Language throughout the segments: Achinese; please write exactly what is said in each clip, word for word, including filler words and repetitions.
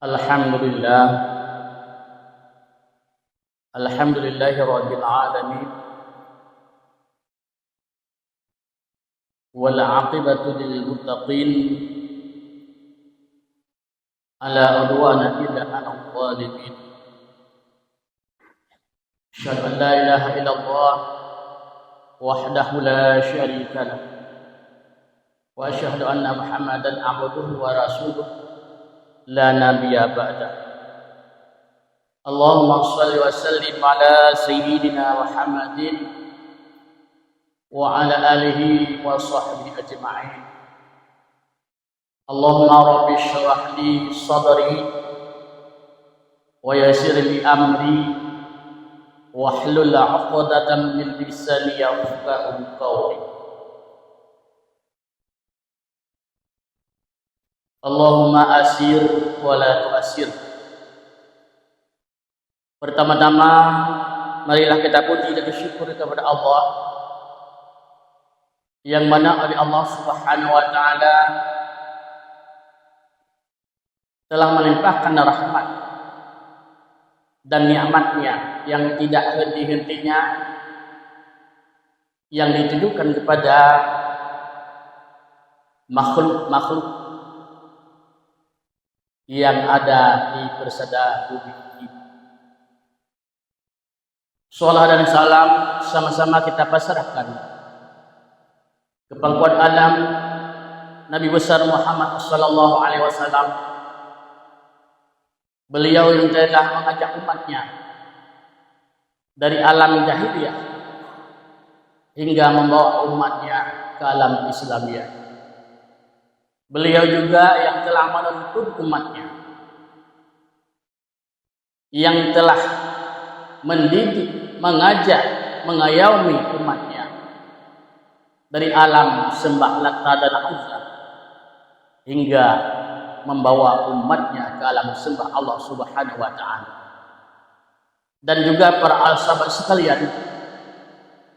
Alhamdulillah. Alhamdulillahirabbil alamin. Wal aqibatu lil muttaqin. Ala udwana illa alal zalimin. Asyhadu an la ilaha illallah wahdahu la syarika lah. Wa asyhadu anna Muhammadan abduhu wa rasuluh la nabiyya ba'dah. Allahumma shalli wa sallim ala sayyidina Muhammadin wa ala alihi wa sahbihi ajma'in. Allahumma rabbi shrah li sadri wa yassir li amri wahlul 'uqdatam min lisani yafqahu qawli. Allahumma asir wa la tu'assir. Pertama-tama, marilah kita puji dan syukur kepada Allah, yang mana oleh Allah Subhanahu wa Ta'ala telah melimpahkan rahmat dan nikmat-Nya yang tidak henti-hentinya, yang ditujukan kepada makhluk-makhluk yang ada di persada bumi ini. Salawat dan salam sama-sama kita pasrahkan ke pangkuan alam, Nabi besar Muhammad sallallahu alaihi wasallam. Beliau yang telah mengajak umat-Nya dari alam jahiliyah hingga membawa umat-Nya ke alam Islamiyah. Beliau juga yang telah menuntun umat-Nya, yang telah mendidik, mengajak, mengayomi umat-Nya dari alam sembah Lata dan Uzza hingga membawa umat-Nya ke alam sembah Allah Subhanahu wa Ta'ala. Dan juga para sahabat sekalian,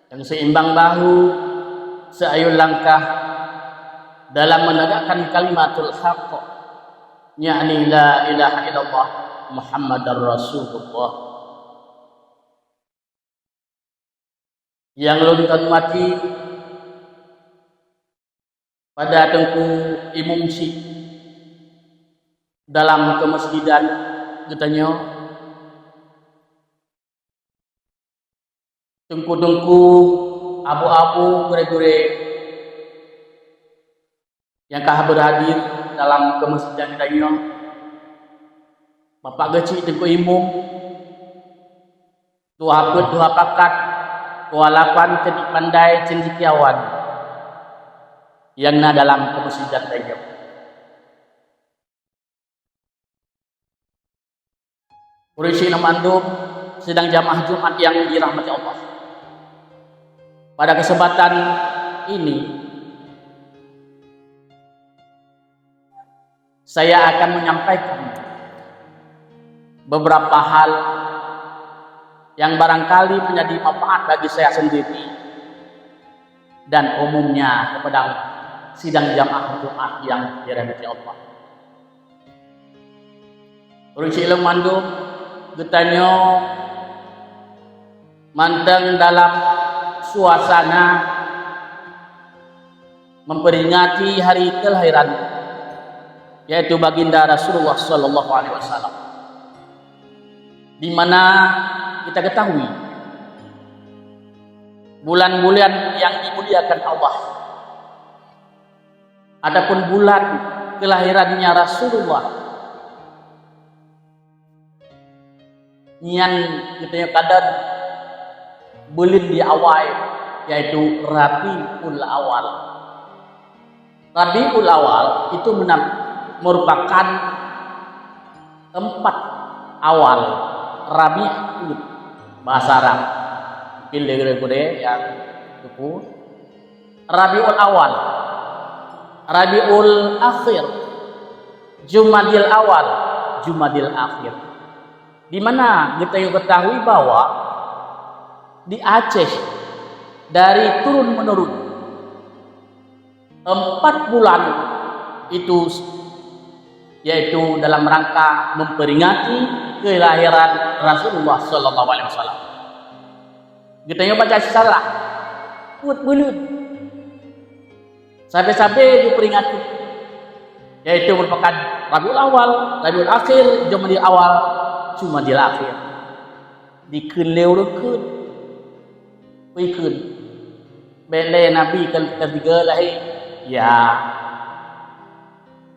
yang seimbang bahu, seayun langkah dalam menegakkan kalimatul haq, yakni la ilaha illallah Muhammadar Rasulullah. Nyang lôn hormati pada Teungku Imum Syik dalam keumeusjidan geutanyoe, teungku-teungku, abu-abu, gurée-gurée nyang ka hadir dalam keumeusjidan geutanyoe, Bapak Geuchik Teungku Imum, Tuha Peuet, Tuha Pakat, Tuha Lapan, Ceutik Pandai, Cendekiawan nyang na dalam keumeusjidan tanyoe. Ureuëng syedara mandum sidang jamaah Jumat yang dirahmati Allah. Pada kesempatan ini, saya akan menyampaikan beberapa hal yang barangkali menjadi manfaat bagi saya sendiri dan umumnya kepada sidang jamaah Jumat yang dirahmati Allah. Ureuëng syedara mandum, geutanyoe mantong dalam suasana memperingati hari kelahiran, yaitu Baginda Rasulullah sallallahu alaihi wasallam. Di mana kita ketahui, bulan-bulan yang dimuliakan Allah ataupun bulan kelahirannya Rasulullah, nyan geutanyoe kadang buleuen di awai, yaitu Rabiul Awal. Rabiul Awal itu mena-, merupakan empat awal Rabiul bahasa Arab. Mungkin lé gurée-gurée nyang teupeu. Rabiul Awal, Rabiul Akhir, Jumadil Awal, Jumadil Akhir. Di mana geutanyoe ketahui bahwa di Aceh dari turun menurun empat bulan itu yaitu dalam rangka memperingati kelahiran Rasulullah sallallahu alaihi wasallam. Geutanyoe baca sejarah, peuet buleuen. Sabe-sabe geuperingati, yaitu merupakan Rabiul Awal, Rabiul Akhir, Jumadil Awal, Jumadil Akhir. Dikheun lé ureuëng kheun, peue kheun, bék lé Nabi ka, ka tiga lahé. Ya.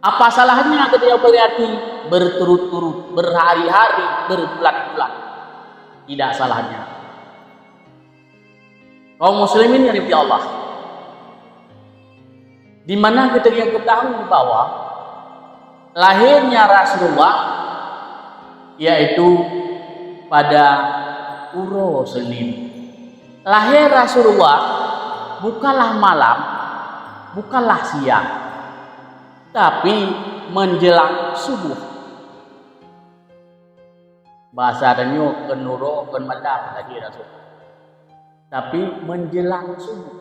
Apa salahnya ketika berarti berturut-turut, berhari-hari, berbulan-bulan? Tidak salahnya. Kaum muslimin yang dimuliakan Allah, di mana kita yang ketahui bahwa lahirnya Rasulullah yaitu pada uroe Senin. Lahir Rasulullah bukanlah malam, bukanlah siang, tapi menjelang subuh. Bahasa tanyoe kon uroe, kon malam lahir Rasul, tapi menjelang subuh,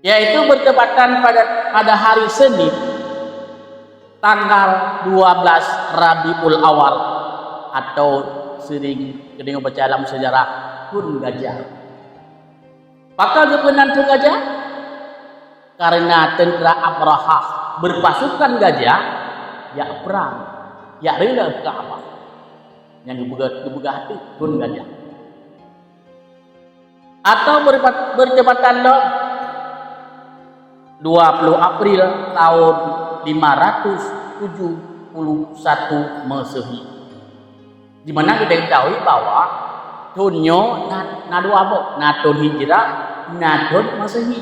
yaitu bertepatan pada, pada hari Senin, tanggal dua belas Rabiul Awal, atau sering kita baca dalam sejarah, Thon Gajah. Pakon geupeunan Thon Gajah? Karena tentara Abrahah berpasukan gajah jak prang, jak reuloh Ka'bah. Nyang geupeugah, geupeugah tu Thon Gajah. Atau berpat-, bertepatan lom dua puluh April tahun lima ratus tujuh puluh satu Masehi. Di mana kita ketahui bahwa thon nyoe na, na dua boh, na thon Hijrah, na thon Masehi.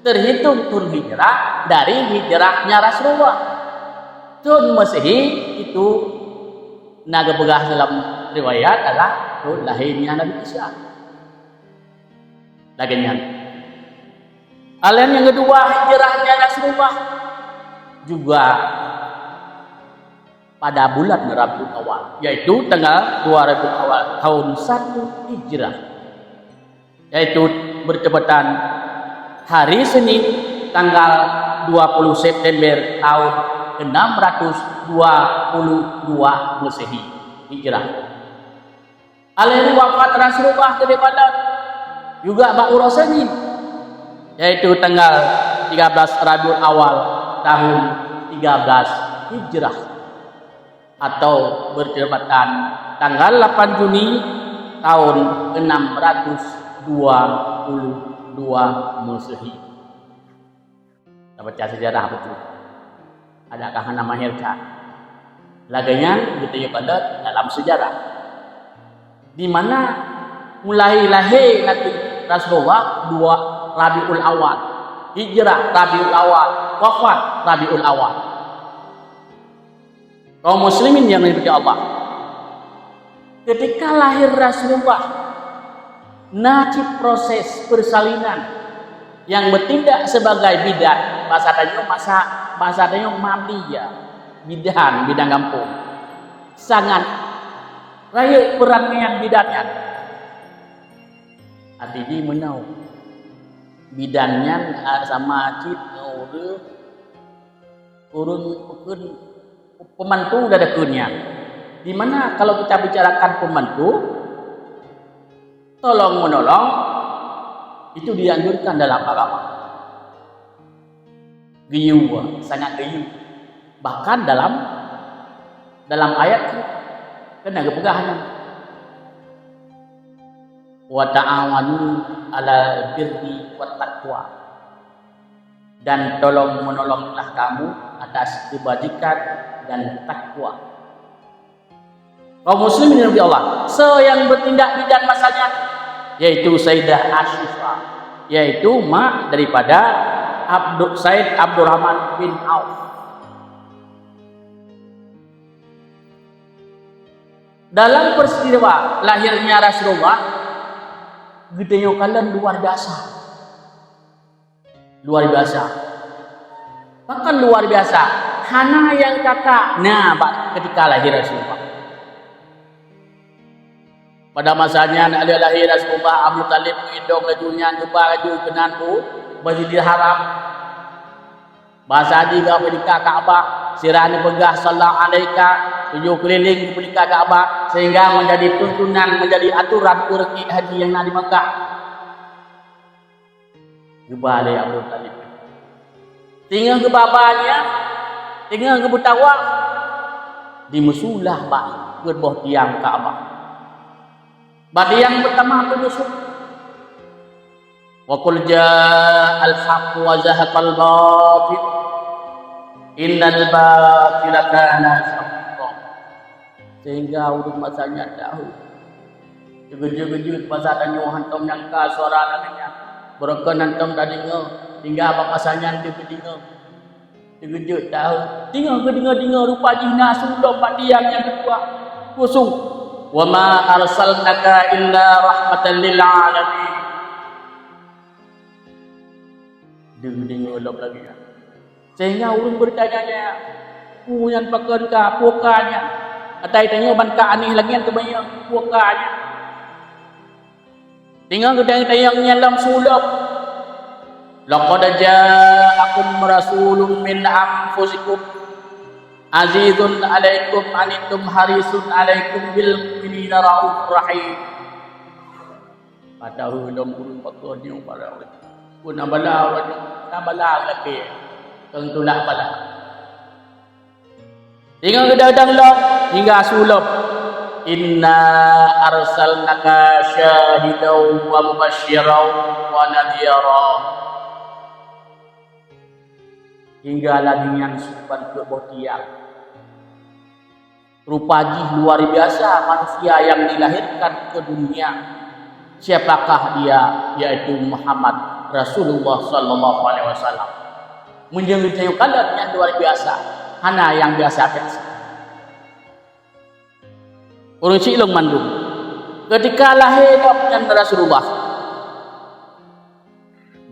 Terhitung thon Hijrah dari hijrahnya Rasulullah. Thon Masehi itu na geupeugah dalam riwayat adalah thon lahirnya Nabi Isa. Lagée nyan. Alén nyang keudua, hijrahnya Rasulullah juga pada bulan Rabiul Awal, yaitu tanggal dua Rabiul Awal tahun satu Hijrah, yaitu bertepatan hari Senin tanggal dua puluh September tahun enam ratus dua puluh dua Masehi, Hijrah. Alheuh wafat Rasulullah keudeh badan juga bak uroe Senin, yaitu tanggal tiga belas Rabiul Awal tahun tiga belas Hijrah, atau bertepatan tanggal lapan Juni tahun enam ratus dua puluh dua Masehi. Tabaca sejarah beutôi. Adakah hana mahir that? Lagée nyan geutanyoe kalon dalam sejarah, di mana mulai lahé Nabi Rasulullah dua Rabiul Awal, hijrah Rabiul Awal, wafat Rabiul Awal. Kaum muslimin yang dimuliakan Allah, ketika lahir Rasulullah, na cit proses persalinan yang bertindak sebagai bidan, bahasa tanyoe masa, bahasa tanyoe mabli ya, bidan, bidan gampông. Sangat rayeuk peran nyan bidan nyan. Arti jih meunoe, bidan nyan, ah, sama cit ngon ureuëng, ureuëng peukheun pembantu dah deukheun nyan. Di mana kalau kita bicarakan pembantu, tolong menolong, itu dianjurkan dalam agama. Geuyue, sangat geuyue. Bahkan dalam, dalam ayat tu, kan na geupeugah nyan, "Wa ta'awanu 'alal birri wat taqwa." Dan tolong menolonglah kamu atas kebajikan dan takwa. Kaum muslimin yang dimuliakan Allah, soe nyang bertindak bidan masa nyan, yaitu Sayyidah Asyifa, yaitu mak daripada Abdu-, Said Abdurrahman bin Auf. Dalam peristiwa lahirnya Rasulullah, geutanyoe kalon luar biasa. Luar biasa. Pakon luar biasa? Hana nyang kakak na bak ketika lahir Rasulullah. Pada masa nyan, alheuh lahir Rasulullah, Abu Thalib meuidong laju nyan, geuba laju keunan u Masjidil Haram. Basa jih geupeulika Ka'bah, sira neupeugah, "Shalla alaika," tujoh keulileng geupeulika Ka'bah, sehingga menjadi tuntunan, menjadi aturan ureueng ék haji nyang na di Makkah. Geuba lé Abu Thalib. Teungoh geuba-ba nyan, teungoh geubeutawaf, dimusulah bak peuet boh tiang Ka'bah. Bak tiang peutama peuneusuk, "Wa qul ja'al haqq wa zahaqal batil, innal batila kana zahuqa." Sehingga ureueng masa nyan tahu. Teugeujeuet-geujeuet masa tanyoe hántom nyangka suara lagée nyan. Beureukan hántom tadeungoe, sehingga bak masa nyan teugeudingoe. Teugeujeuet tahu. Teungoh geudeungoe-deungoe rupa jih na su lom bak tiang nyang keudua. Khusyuk. "Wa ma arsalnaka illa rahmatan lil alamin." Deungoe-deungoe lom lagée nyan. Sehingga ureueng beutanya-tanya, "Peue nyan pakon ka, peue ka nyan?" Atai tanyoe ban ka aneh lagée nyan teuma nyoe, "Peue ka nyan?" Teungoh geutanyong-tanyong nyan lom su lom, "Laqad ja'akum rasulun min anfusikum, azizun alaikum anittum, harisun alaikum bil mu'minina raufur rahim." Padahai lom ureueng pakon nyoe barang. Pun na bala ureueng nyoe, na bala lakée. Keu tulak bala. Teungoh geudang-dang lom, hingga su lom. "Inna arsalnaka syahidan wa mubasyiran wa nadhira." Hingga lagée nyan su ban peuet boh tiang. Rupa jih luar biasa manusia yang dilahirkan ke dunia. Siapakah dia? Yaitu Muhammad Rasulullah sallallahu alaihi wasallam. Meunyoe geutanyoe kalon nyang luar biasa, hana nyang biasa-biasa. Ureueng syiek lôn mandum, ketika lahé gobnyan Rasulullah,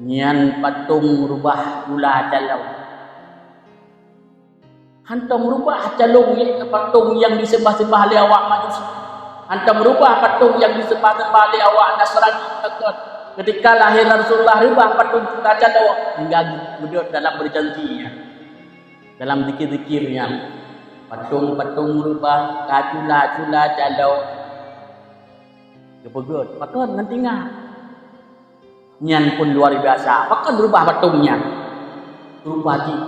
nyan patong rubah gula calông. Hantom rubah calông nyan keu patong nyang diseumbah-seumbah lé awak Majusi. Hantom rubah patong nyang diseumbah-seumbah lé awak Nasrani. Ketika lahé Rasulullah, rubah patong gula calông hingga geuduek dalam berjanji nyan. Dalam zikir-zikir nyan, patong-patong rubah ka gula-gula calông. Geupeugét, pakon ngon tinggai. Nyan pun luar biasa. Pakon rubah patong nyan? Rupa jih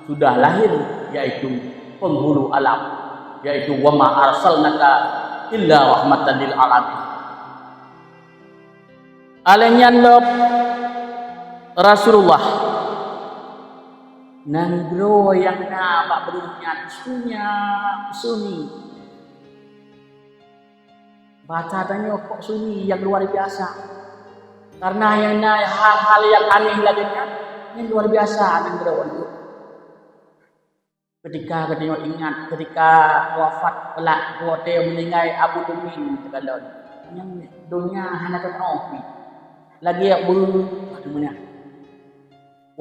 sudah lahir, yaitu penghulu alam, yaitu wa ma arsalnaka illa rahmatan lil alamin. Alèh nyan lom Rasulullah, nanggroe nyang na bak bunoe nyan sunyi, sunyi. Basa tanyoe kok sunyi nyang luar biasa. Karena nyang na hal-hal nyang aneh lagèe nyan, nyang luar biasa nanggroe nyoe. Ketika geutanyoe ingat, ketika wafat kelak, watèe meuninggai Abu Tumin teukalon, nyang donya hana teupeue pih. Lagèe beu, aduh, meunan.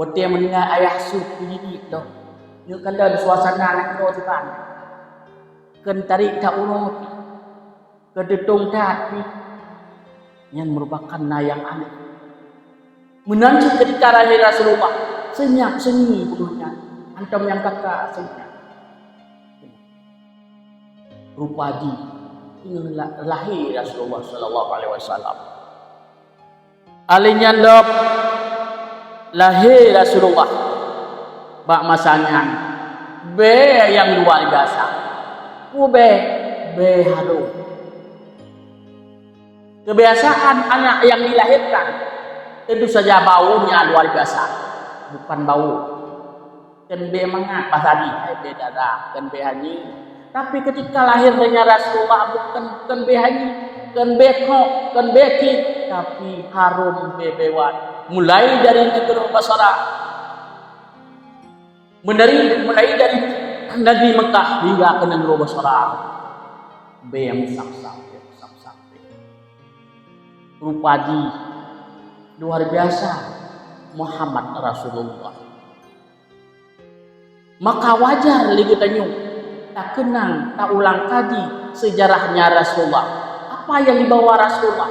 Watèe meuninggai Ayah Sut, peujijik lom. Nyoe kalon suasana nanggroe siban. Kheun tarék that uroe pih. Keuteutong that pih. Nyan merupakan na nyang aneh. Meunan cit ketika lahé Rasulullah, senyap sunyi bunoe nyan. Hantom nyang ka-ka senyap. Rupa jih teungoh la-, lahé Rasulullah sallallahu alaihi wasallam. Alèh nyan lom lahé Rasulullah. Bak masa nyan, bèe nyang luar biasa. Peue bèe? Bèe harôm. Kebiasaan anak yang dilahirkan tentu saja baunya luar biasa. Bukan bau. Kheun bèe mangat basa jih, hai bèe dara, kheun bèe hanyi. Tapi ketika lahirnya Rasulullah, bukan kheun bèe hanyi, kheun bèe kok, kheun bèe kik, tapi harôm bèe-bèe wan. Mulai dari nanggroe Basra, mulai dari negeri Mekah hingga ke nanggroe Basra, bèe meusap-sap, bèe meusap-sap. Rupa jih luar biasa Muhammad Rasulullah. Maka wajar lé geutanyoe takeunang, taulang kaji sejarahnya Rasulullah. Apa yang dibawa Rasulullah?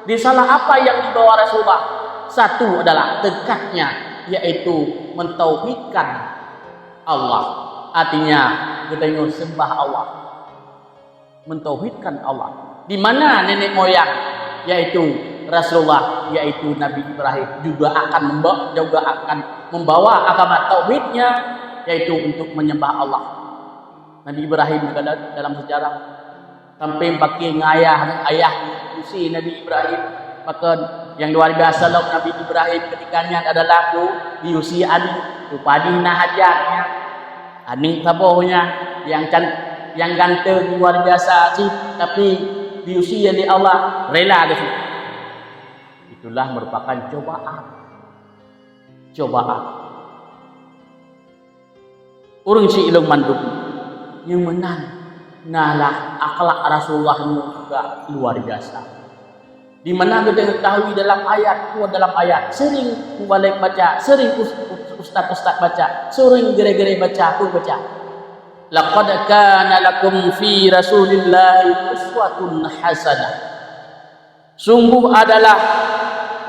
Risalah apa yang dibawa Rasulullah? Satu adalah dekatnya yaitu mentauhidkan Allah. Artinya, geutanyoe sembah Allah, mentauhidkan Allah. Di mana nenek moyang, yaitu Rasulullah, yaitu Nabi Ibrahim juga akan memba-, juga akan membawa agama tauhidnya, yaitu untuk menyembah Allah. Nabi Ibrahim juga da-, dalam sejarah sampai pakai ngayah ayah usi Nabi Ibrahim. Maka yang luar biasa lom Nabi Ibrahim ketika nyan adalah ku diusi aneuk, ku padih na hajatnya. Aneuk saboh nyan yang can-, yang ganteng luar biasa cit, tapi diusi oleh Allah rela di situ. Itulah merupakan cobaan. Cobaan. Ureuëng si ilong mandum nyang meunan nalah akhlak Rasulullah nyoe juga luar biasa. Di mana kita ketahui dalam ayat, kuat dalam ayat, sering mubalek baca, sering us-, ustaz-ustaz baca, sering gere-gere baca, pun baca. Laqad kana lakum fi Rasulillahi uswatun hasanah. Sungguh adalah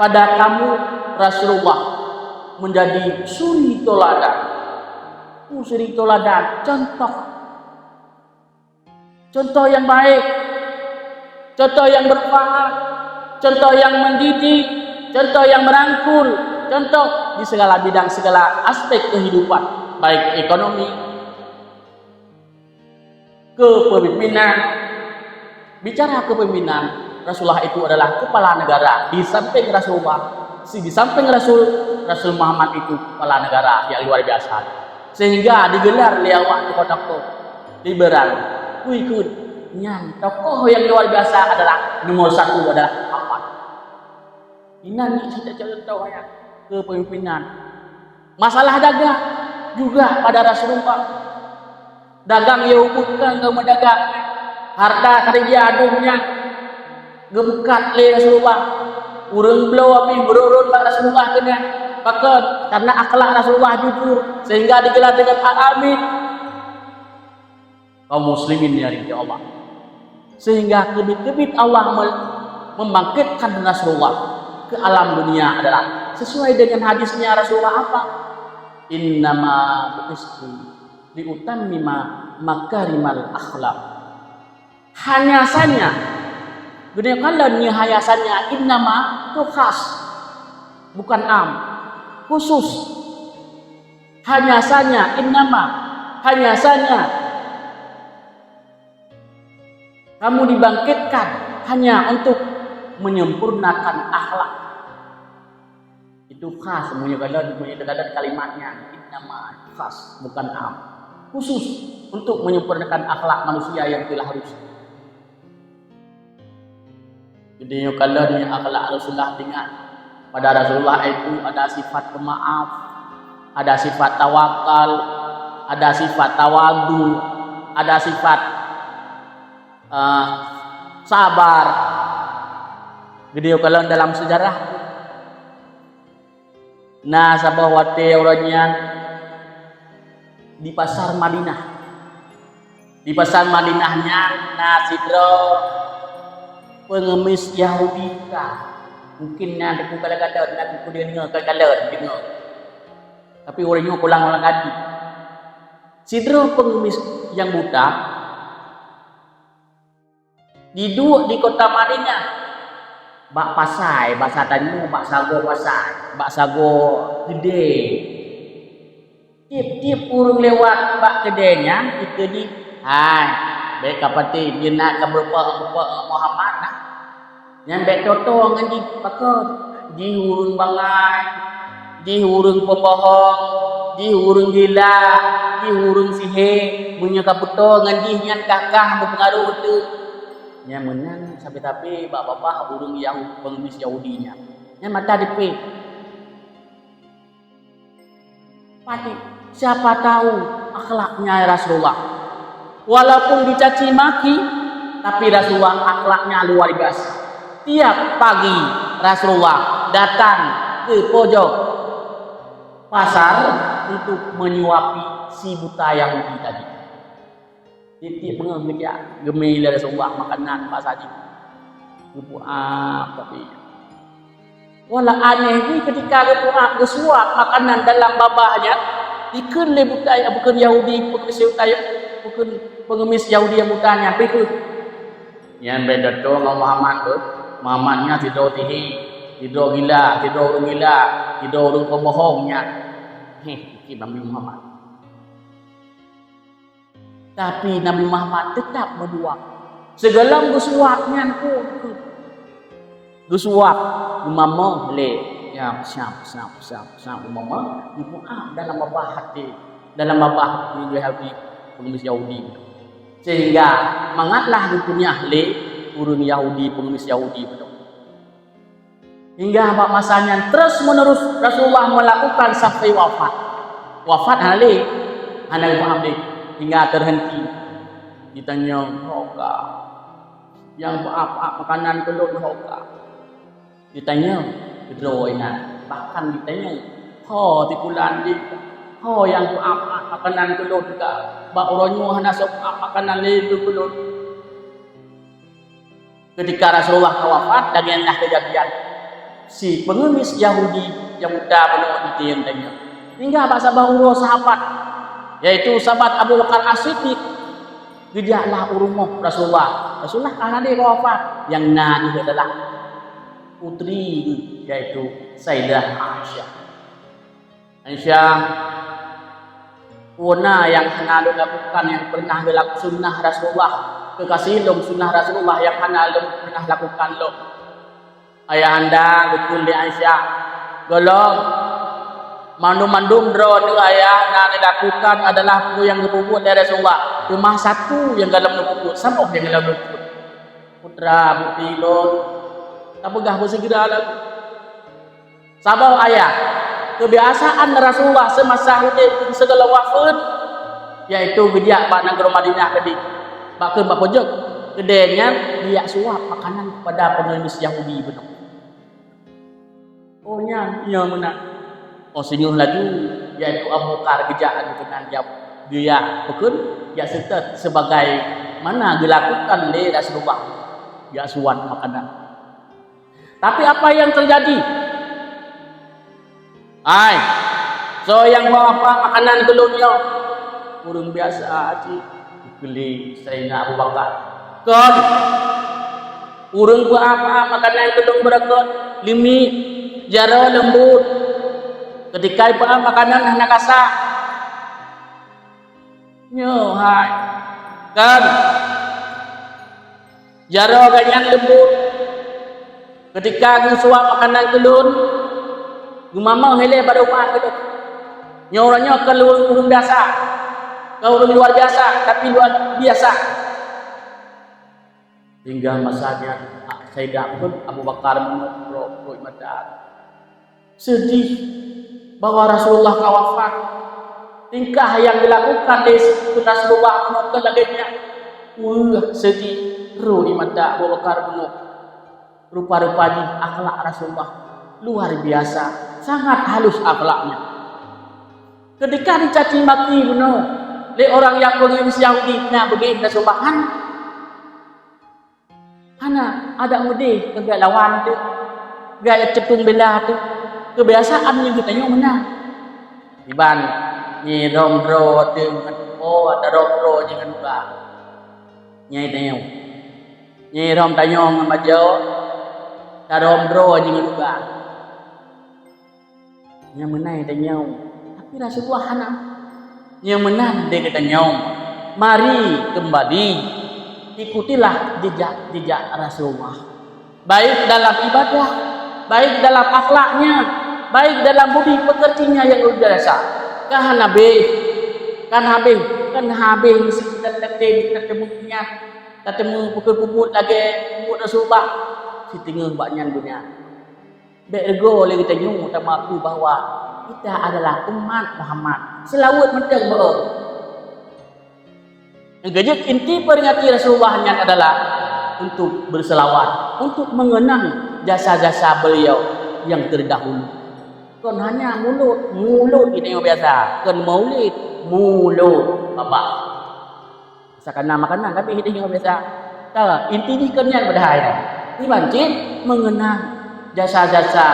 pada kamu Rasulullah menjadi suri toladan. Suri toladan, contoh. Contoh yang baik, contoh yang bermanfaat, contoh yang mendidik, contoh yang merangkul, contoh di segala bidang, segala aspek kehidupan, baik ekonomi, kepemimpinan. Bicara kepemimpinan, Rasulullah itu adalah kepala negara. Di samping Rasulullah, si-, di samping Rasul, Rasul Muhammad itu kepala negara yang luar biasa. Sehingga digelar lé awak tokoh-tokoh liberal. Ku ikut nyan, tokoh yang luar biasa adalah nomor satu adalah Muhammad. Inan ni cerita contoh ya kepemimpinan. Masalah dagang juga pada Rasulullah. Dagang ia ubeutkan keu meudagang. Harta karija donya geumeukat lé Rasulullah. Ureuëng bloe pih meururot bak Rasulullah keunan. Pakon? Karena akhlak Rasulullah jujur sehingga digelar dengan Al-Amin. Kaum muslimin yang dirahmati Allah. Sehingga keubiet-keubiet Allah me-, membangkitkan Rasulullah ke alam dunia adalah sesuai dengan hadisnya Rasulullah apa? "Innama bu'istu liutammima makarimal akhlak." Hanya saja, geutanyoe kalon nyoe hanya saja, innama itu khas, bukan am, khusus. Hanya saja, innama, hanya saja. Kamu dibangkitkan hanya untuk menyempurnakan akhlak. Itu khas, meunyoe kalon, meunyoe kalon kalimatnya, innama, khas, bukan am. Khusus untuk menyempurnakan akhlak manusia yang telah rusak. Jadi, nyoe kalon nyoe akhlak Rasulullah, ingat, pada Rasulullah itu ada sifat pemaaf, ada sifat tawakal, ada sifat tawadu, ada sifat, eh, sabar. Jadi, nyoe kalon dalam sejarah, na saboh watée uroe nyan di pasar Madinah. Di pasar Madinah nyan na sidroe pengemis Yahudi ka. Mungkin na teupeue kalon-kalon, na teupeue deungoe kalon-kalon deungoe. Tapi ureuëng nyoe pulang lam hati. Sidroe pengemis nyang buta diduek di kota Madinah, bak pasai, basa tanyoe bak sagoe pasai, bak sagoe keudè. Tieb-tieb ureuëng lewat bak keudè nyan, ikeue jih, "Hai, bék ka patéh, jeuet na ka beupeu-beupeu Muhammad na." Nyan bék toe-toe ngon jih, pakon? Jih ureuëng bangai, jih ureuëng peubohong, jih ureuëng gila, jih ureuëng sihé. Meunyoe ka peutoe ngon jih nyan, ka-kah meupeungaroh teuh. Nyan meunan sabe-sabe bak babah ureuëng Yahu-, pengemis Yahudi nyan. Nyan mata dipéh. Pati, siapa tahu akhlaknya ya Rasulullah. Walaupun dicaci maki, tapi Rasulullah akhlaknya luar biasa. Tiap pagi Rasulullah datang ke pojok pasar untuk menyuapi si buta Yahudi tadi. Tieb-tieb beungoh geujak, geumé lé Rasulullah makanan bak saji. Geupeuap tapi. Wallah aneh jih ketika geupeugah geusuap makanan dalam babah nyan, dikheun lé buta, bukon Yahudi, pengemis buta, bukon pengemis Yahudi nyang buta nyan, dikheun. Nyan beda tu ngon Muhammad tu. Muhammad nyan sidroe sihé, sidroe gila, sidroe ureueng gila, sidroe ureueng peubohong nyan. Heh, Nabi Muhammad. Tapi Nabi Muhammad teutap meuduak. Sigohlom geusuap nyan pun geusuap, geumamöh lé, ya, siap, siap, siap, siap, geumamöh, geupeu'ah dalam babah até, dalam babah Yahudi, pengemis Yahudi. Sehingga mangatlah geukunyah lé ureueng Yahudi, pengemis Yahudi beutôi. Hingga bak masa nyan terus menerus Rasulullah melakukan sampai wafat. Wafat hana lé, hana geupeu'ah lé, hingga terhenti. Jitanyong, "Ho ka nyang peu'ah-peu'ah makanan keu lôn, ho ka?" Jitanyong keudroe inan, bahkan jitanyong, "Ho si pulan jih, ho nyang peu'ah-peu'ah makanan keu lôn ka? Bak uroe nyoe hana soe peu'ah makanan lé keu lôn." Ketika Rasulullah ka wafat, lagèe nyan kejadian. Si pengemis Yahudi nyang buta bunoe jitanyong-tanyong. Hingga bak saboh uroe sahabat, yaitu sahabat Abu Bakar As-Siddiq, geujaklah u rumoh Rasulullah. Rasulullah ka hana lé ka wafat. Nyang na jih adalah putri geuh, yaitu Saidah Aisyah. Aisyah, peue na nyang hana lôn lakukan nyang pernah geulak-, sunnah Rasulullah, keukasih lôn sunnah Rasulullah nyang hana lôn pernah lakukan lom? Ayahanda geukheun lé Aisyah, "Gohlom, mandum-mandum droeneuh ayah na neulakukan adalah peue nyang geupeubuet lé Rasulullah, teuma satu nyang gohlom neupeubuet, saboh nyang gohlom neupeubuet." Putra putri lôn, tapeugah beusigra lagu. Saboh ayah, keubiasaan Rasulullah seumasa udép sigohlom wafeuet, yaitu geujak bak nanggroe Madinah keudéh, bak kheun bak peujeuet. Keudéh nyan geujak suap makanan keupada pengemis Yahudi bunoe. Oh nyan, nyoe meunan. Oh singoh laju, yaitu Abu Bakar geujak laju keunan jak, geujak peukheun, jak seutôt sebagaimana geulakukan lé Rasulullah, jak suap makanan. Tapi apa yang terjadi? "Hai, soe nyang peu'ah-peu'ah makanan keu lôn nyoe?" "Ureueng biasa cit," geukheun lé Saidina Abu Bakar. "Kon, ureueng peu'ah-peu'ah makanan keu lôn beureukat, limiek, jaroe leumbot. Keutika peu'ah makanan hana kasa." "Nyoe hai, kon, jaroe gobnyan leumbot. Keutika geusuap makanan keu lôn, geumamöh ilèe bak rumoh keu lôn. Nyoe uroe nyoe kon ureueng biasa, kon ureueng luar biasa, tapi luar biasa." Hingga masa nyan, Saidina Abu Bakar meunoe rot-rot mata. Seudeh bahwa Rasulullah ka wafat. Tingkah nyang dilakukan lé Rasulullah meunoe lagèe nyan. Weueh, seudeh, rot di mata Abu Bakar meunoe. Rupa-rupa jih akhlak Rasulullah luar biasa, sangat halus akhlaknya. Ketika dicaci maki meunoe lé orang Yahudi, Yahudi na beugèh Rasulullah, hana. Hana, adak meudeh keu geuh lawan teuh, geuh ceupeueng bela teuh. Keubiasaan nyoe geutanyoe meunan. Iban nyi rhom droe teuh ngon, oh, ata rhom droe jih ngon uga. Nyan tanyoe. Nyi rhom tanyoe ngon bajoe, ata rhom droe jih ngon uga. Nyang meunan tanyoe, tapi Rasulullah hana. Nyang meunan lé geutanyoe, mari keumbali ikutilah jejak-jejak Rasulullah, baik dalam ibadah, baik dalam akhlaknya, baik dalam budi pekertinya yang luar biasa. Ka hana habéh, ka hana habéh, ka hana habéh meusti tatem, tateumé nyan, tateumé peubuet-peubuet lagèe peubuet Rasulullah, siteungoh bak nyan donya. Bèk reugoe lé geutanyoe tameuaku bahwa kita adalah umat Muhammad. Seulaweuet mantong beuh. Nyang keujeuet inti peuringati Rasulullah nyan adalah untuk berselawat, untuk mengenang jasa-jasa beliau yang terdahulu. Kon hanya mulut, mulut geutanyoe biasa, kon maulid, mulut babah. Sakana makanan, tapi hideh nyoe biasa. Ka, inti jih kon nyan padahai. Iban cit mengenang jasa-jasa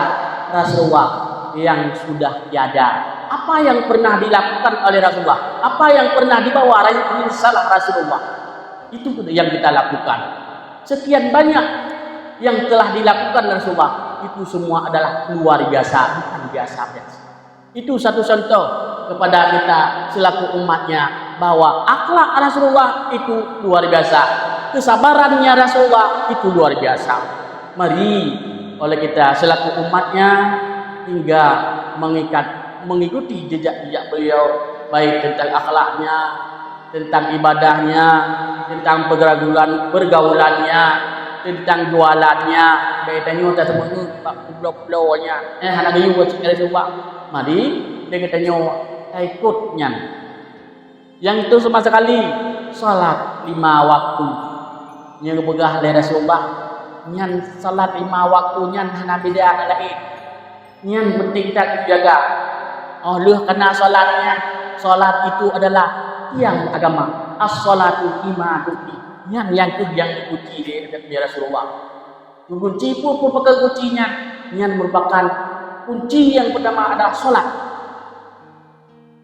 Rasulullah yang sudah tiada. Apa yang pernah dilakukan oleh Rasulullah? Apa yang pernah dibawa risalah Rasulullah? Itu yang kita lakukan. Sekian banyak yang telah dilakukan Rasulullah, itu semua adalah luar biasa, bukan biasa-biasa. Itu satu contoh kepada kita selaku umatnya, bahwa akhlak Rasulullah itu luar biasa, kesabarannya Rasulullah itu luar biasa. Mari, oleh kita selaku umatnya, hingga mengikat, mengikuti jejak-jejak beliau, baik tentang akhlaknya, tentang ibadahnya, tentang pergaulan, pergaulannya, tentang jualannya. Bèk tanyoe taseumeung bak pulo-pulo nyan. Eh, hana geuyue cit kali subak. Mari, bèk tanyoe taikot nyan. Nyang itu sama sekali, salat lima waktu. Nyang geupeugah lé Rasulullah, nyan salat lima waktu nyan hana beda ngon laén. Nyan penting that dijaga. Oh, lheueh kana salat nyan, salat itu adalah tiang agama. As-salatu imaduddin. Nyan nyang keuh nyang geukunci lé, lé Rasulullah. Geukunci peue, peue pakon kunci nyan? Nyan merupakan kunci nyang pertama adalah salat.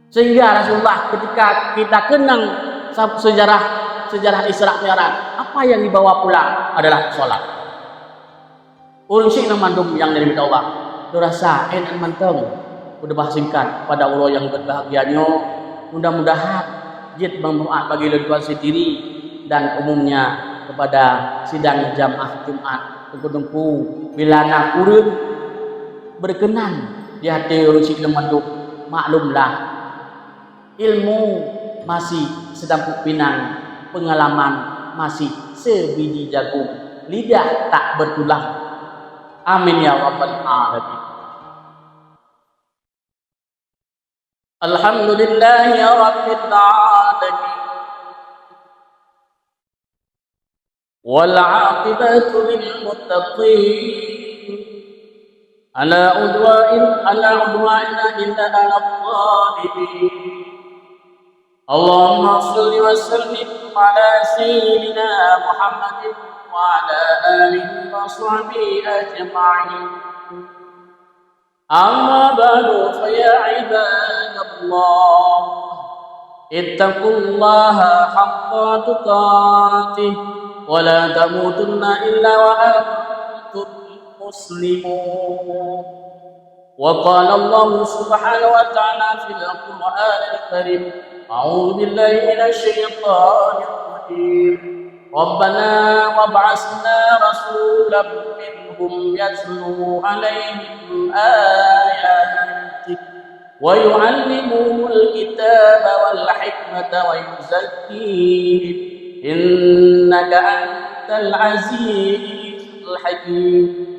Sehingga Rasulullah ketika kita kenang sa-, sejarah, sejarah Isra Mi'raj, apa yang dibawa pulang adalah salat. Ureueng syiek nyang mandum nyang dirahmati Allah. Lôn rasa 'oh noe mantong khutbah singkat pada uroe nyang berbahagia nyoe. Mudah-mudahan jeuet manfaat bagi lôn tuan sendiri dan umumnya kepada sidang jamaah Jumat. Teungku-teungku, bila na ureueng berkenan di até ureueng syiek nyang mandum, maklumlah, ilmu masih sedampuk pinang, pengalaman masih sebiji jagung, lidah tak bertulang. Amin ya rabbal alamin. Alhamdulillahi rabbil alamin. والعاقبة للمتقين. ولا عدوان، ولا عدوان إلا على الظالمين. اللهم صل وسلم على سيدنا محمد وعلى آله وصحبه أجمعين. أما بعد، فيا عباد الله، اتقوا الله حق تقاته ولا تموتن إلا وأنتم مسلمون. وقال الله سبحانه وتعالى في القرآن الكريم، أعوذ بالله من الشيطان الرجيم. ربنا وابعث لنا رسولا منهم يتلو عليهم آياتك ويعلمهم الكتاب والحكمة ويزكيهم إنك أنت العزيز الحكيم.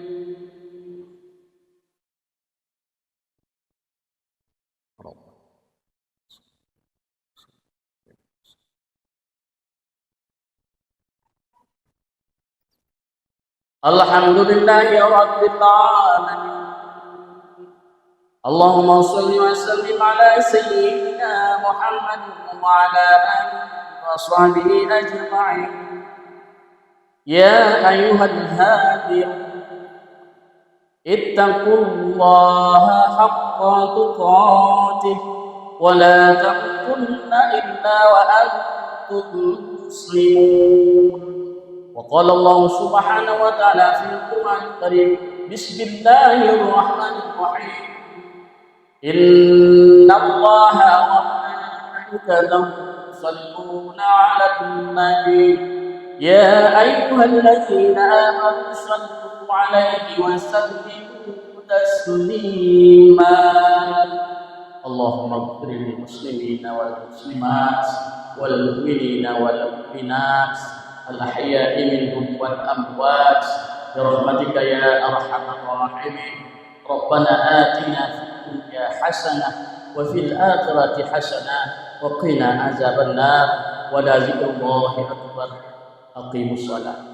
الحمد لله رب العالمين. اللهم صل وسلم على سيدنا محمد وعلى آله وصحبه أجمعين. يا أيها الحاذرون، اتقوا الله حق تقاته ولا تموتن إلا وأنتم مسلمون. وقال الله سبحانه وتعالى في القرآن الكريم، بسم الله الرحمن الرحيم. إن الله وملائكته يصلون على النبي، يا أيها الذين آمنوا صلوا عليه وسلموا تسليما. اللهم اغفر للمسلمين والمسلمات والمؤمنين والمؤمنات الأحياء منهم والأموات برحمتك يا أرحم الراحمين. ربنا آتنا في الدنيا حسنة وفي الآخرة حسنة وقنا عذاب النار. ولذكر الله أكبر. أقيموا الصلاة.